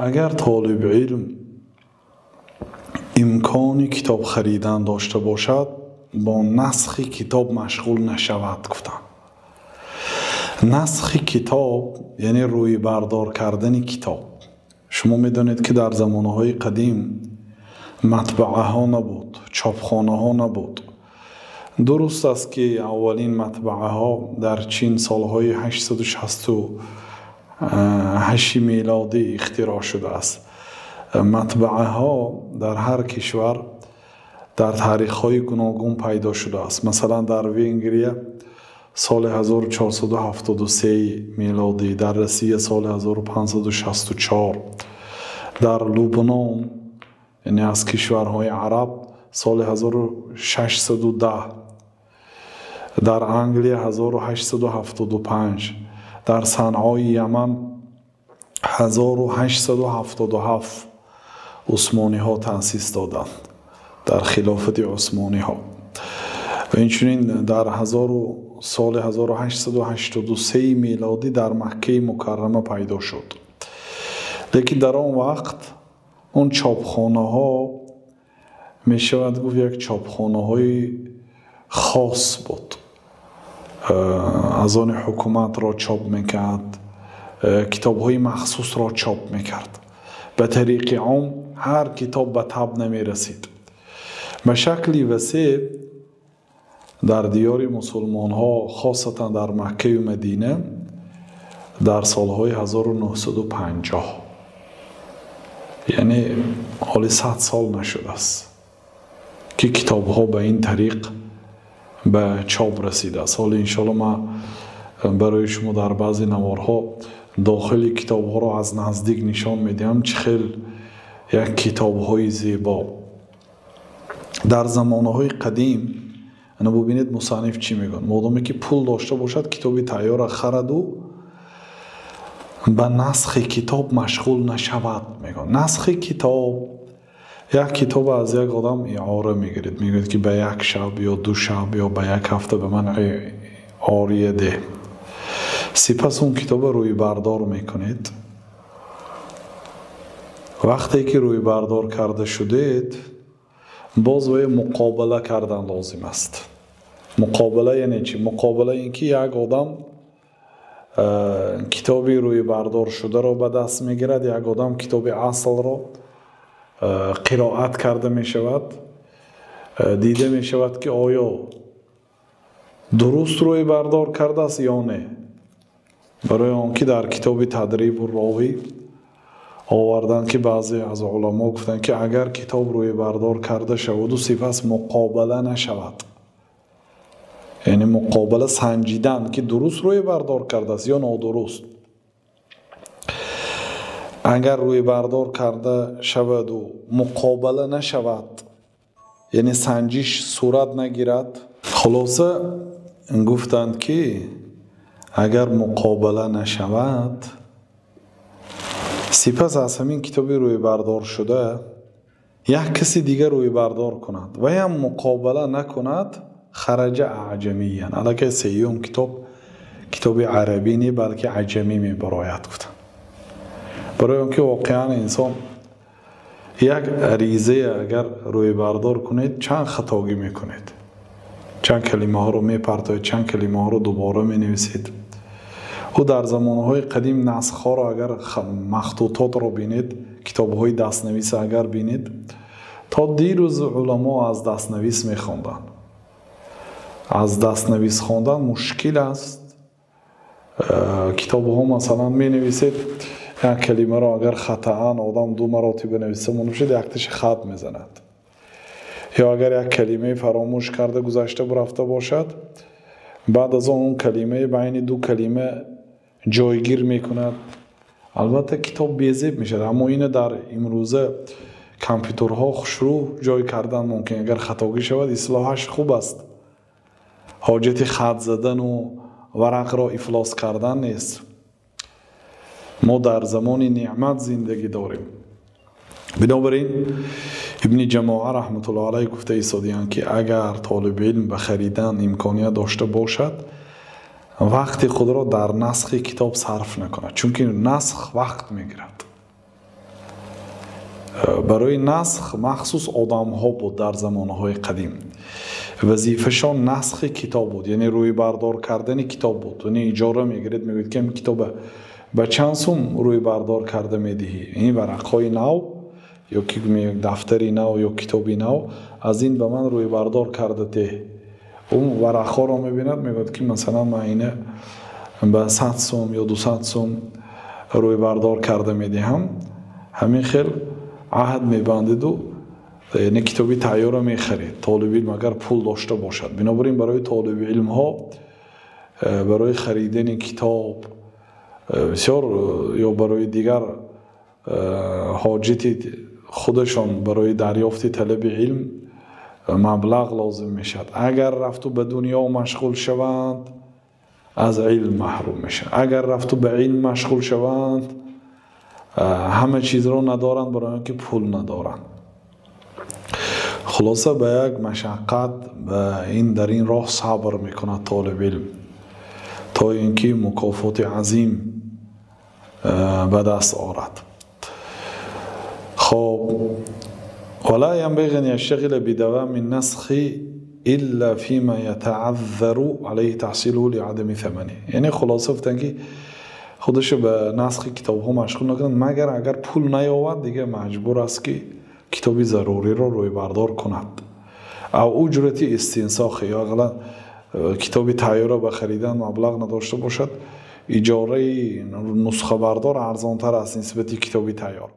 Агар толиби илм имкони китоб харидан дошта бошад, бо насхи китоб машғул нашавад, гуфтанд. Насхи китоб яъне рӯйбардор кардани китоб. Шумо медонед, ки дар замонҳои қадим матбааҳо набуд, чопхонаҳо набуд. Дуруст аст, ки аввалин матбааҳо дар Чин солҳои 868 мелодӣ ихтироъ шудааст. Матбааҳо дар ҳар кишвар дар таърихҳои гуногун пайдо шудааст. Масалан, дар Венгрия соли 1473 мелодӣ, дар Россия соли 1564, дар Лубнон, яъне аз кишварҳои араб, соли 1610, дар Англия 1875, дар Санъои Яман 1877 усмониҳо таъсис доданд, дар хилофати усмониҳо. Ва инчунин дар соли 1883 мелодӣ дар Маккаи Мукаррама пайдо шуд. Лекин дар он вақт он чопхонаҳо, мешавад гуфт, як чопхонаҳои хос буд. Аз они ҳукуматро чоп мекард, китобҳои махсусро чоп мекард. Ба тариқи ом ҳар китоб ба таб намерасид. Ба шакли васеъ дар диёри мусулмонҳо, хосатан дар Маккаю Мадина, дар солҳои 1950, яъне ҳоли 100 сол нашудааст, ки китобҳо ба ин тариқ ба чоп расидааст. Ҳоло, иншоалло, ман барои шумо дар баъзе наворҳо дохили китобҳоро аз наздик нишон медиҳам, чӣ хел як китобҳои зебо. Дар замонаҳои қадим, ана бубинед, мусанниф чӣ мегӯяд: модоме ки пул дошта бошад, китоби тайёра хараду ба насхи китоб машғул нашавад, мегӯяд. Насхи китоб: як китоб аз як одам иора мегиред, мегӯяд, ки ба як шаб ё 2 шаб ё ба як ҳафта ба ман ория деҳ. Сипас он китобро рӯйбардор мекунед. Вақте ки рӯйбардор карда шудед, боз вай муқобала кардан лозим аст. Муқобала яъне чӣ? Муқобала ин ки як одам китоби рӯйбардор шударо ба даст мегирад, як одам китоби аслро қироат карда мешавад, дида мешавад, ки оё дуруст рӯйбардор кардааст ё не. Барои он ки дар китоби Тадрибу ровӣ оварданд, ки баъзе аз уламо гуфтанд, ки агар китоб рӯйбардор карда шаваду сипас муқобала нашавад, яъне муқобала санҷидан, ки дуруст рӯйбардор кардааст ё нодуруст, агар рӯйбардор карда шаваду муқобала нашавад, яъне санҷиш сурат нагирад, хулоса гуфтанд, ки агар муқобала нашавад, сипас аз ҳамин китоби рӯйбардор шуда як каси дигар рӯйбардор кунад, ваям муқобала накунад, хараҷа аҷамиян, аллакай сеюм китоб китоби арабӣ не, балки аҷамӣ мебарояд, гуфтанд. Барои он ки воқеан инсон як аризае агар рӯйбардор кунед, чанд хатогӣ мекунед, чанд калимаҳоро мепартоед, чанд калимаҳоро дубора менависед. Ӯ дар замонҳои қадим насхҳоро агар махтутотро бинед, китобҳои дастнависа агар бинед, то дирӯз уламо аз дастнавис мехонданд. Аз дастнавис хондан мушкил аст. Китобҳо, масалан, менависед як калимаро, агар хатаан одам ду маротиба нависа монушед, якташи хат мезанад. Ё агар як калимаи фаромӯш карда гузашта рафта бошад, баъд аз он он калимаи байни ду калима ҷойгир мекунад. Албатта, китоб безеб мешавад, аммо ина дар имрӯза компютерҳо хушрӯ ҷой кардан мумкин. Агар хатогӣ шавад, ислоҳаш хуб аст, ҳоҷати хат задану варақро ифлос кардан нест. Мо дар замони неъмат зиндагӣ дорем. Бинобар ин Ибни Ҷамоа раҳматуллоҳ алайҳ гуфта истодиянд, ки агар толиби илм ба харидан имконият дошта бошад, вақти худро дар насхи китоб сарф накунад, чунки насх вақт мегирад. Барои насх махсус одамҳо буд дар замонҳои қадим. Вазифашон насхи китоб буд, яъне рӯйбардор кардани китоб буд. Яъне иҷора мегиред, мегӯяд ки ин китоба ба чанд сум рӯйбардор карда медиҳӣ? Ин варақҳои нав ё ки дафтари нав ё китоби нав аз ин ба ман рӯйбардор карда теҳ. Ӯ варақҳоро мебинад, мегӯяд ки масалан ман ина ба 100 сум ё 200 сум рӯйбардор карда медиҳам. Ҳамин хел аҳд мебандиду, яъне китоби тайёрро мехарид. Толиби илм агар пул дошта бошад. Бинобар ин барои толиби илмҳо барои харидани китоб бисёр ё барои дигар ҳоҷати худашон барои дарёфти талаби илм маблағ лозим мешавад. Агар рафту ба дунё машғул шаванд, аз илм маҳрум мешаванд. Агар рафту ба илм машғул шаванд, ҳама чизро надоранд, барои он ки пул надоранд. Хулоса ба як машаққат ба ин дар ин роҳ сабр мекунад толиби илм, то ин ки мукофоти азим ба даст орад. Хоб, ولا ينبغي أن يشتغل بدوام النسخ إلا فيما يتعذر عليه تحصيله لعدم ثمنه. یعنی خلاصه گفتن که خودش به نسخ کتاب‌ها مشغول نکنند، مگر اگر پول نیاورد دیگه مجبور است که کتابی ضروری را روی بردار کند. او اجرت استنساخ، یا اقلا کتابی تایار را به خریدن مبلغ نداشته باشد، اجاره نسخه بردار ارزانتر است نسبت کتابی تایار.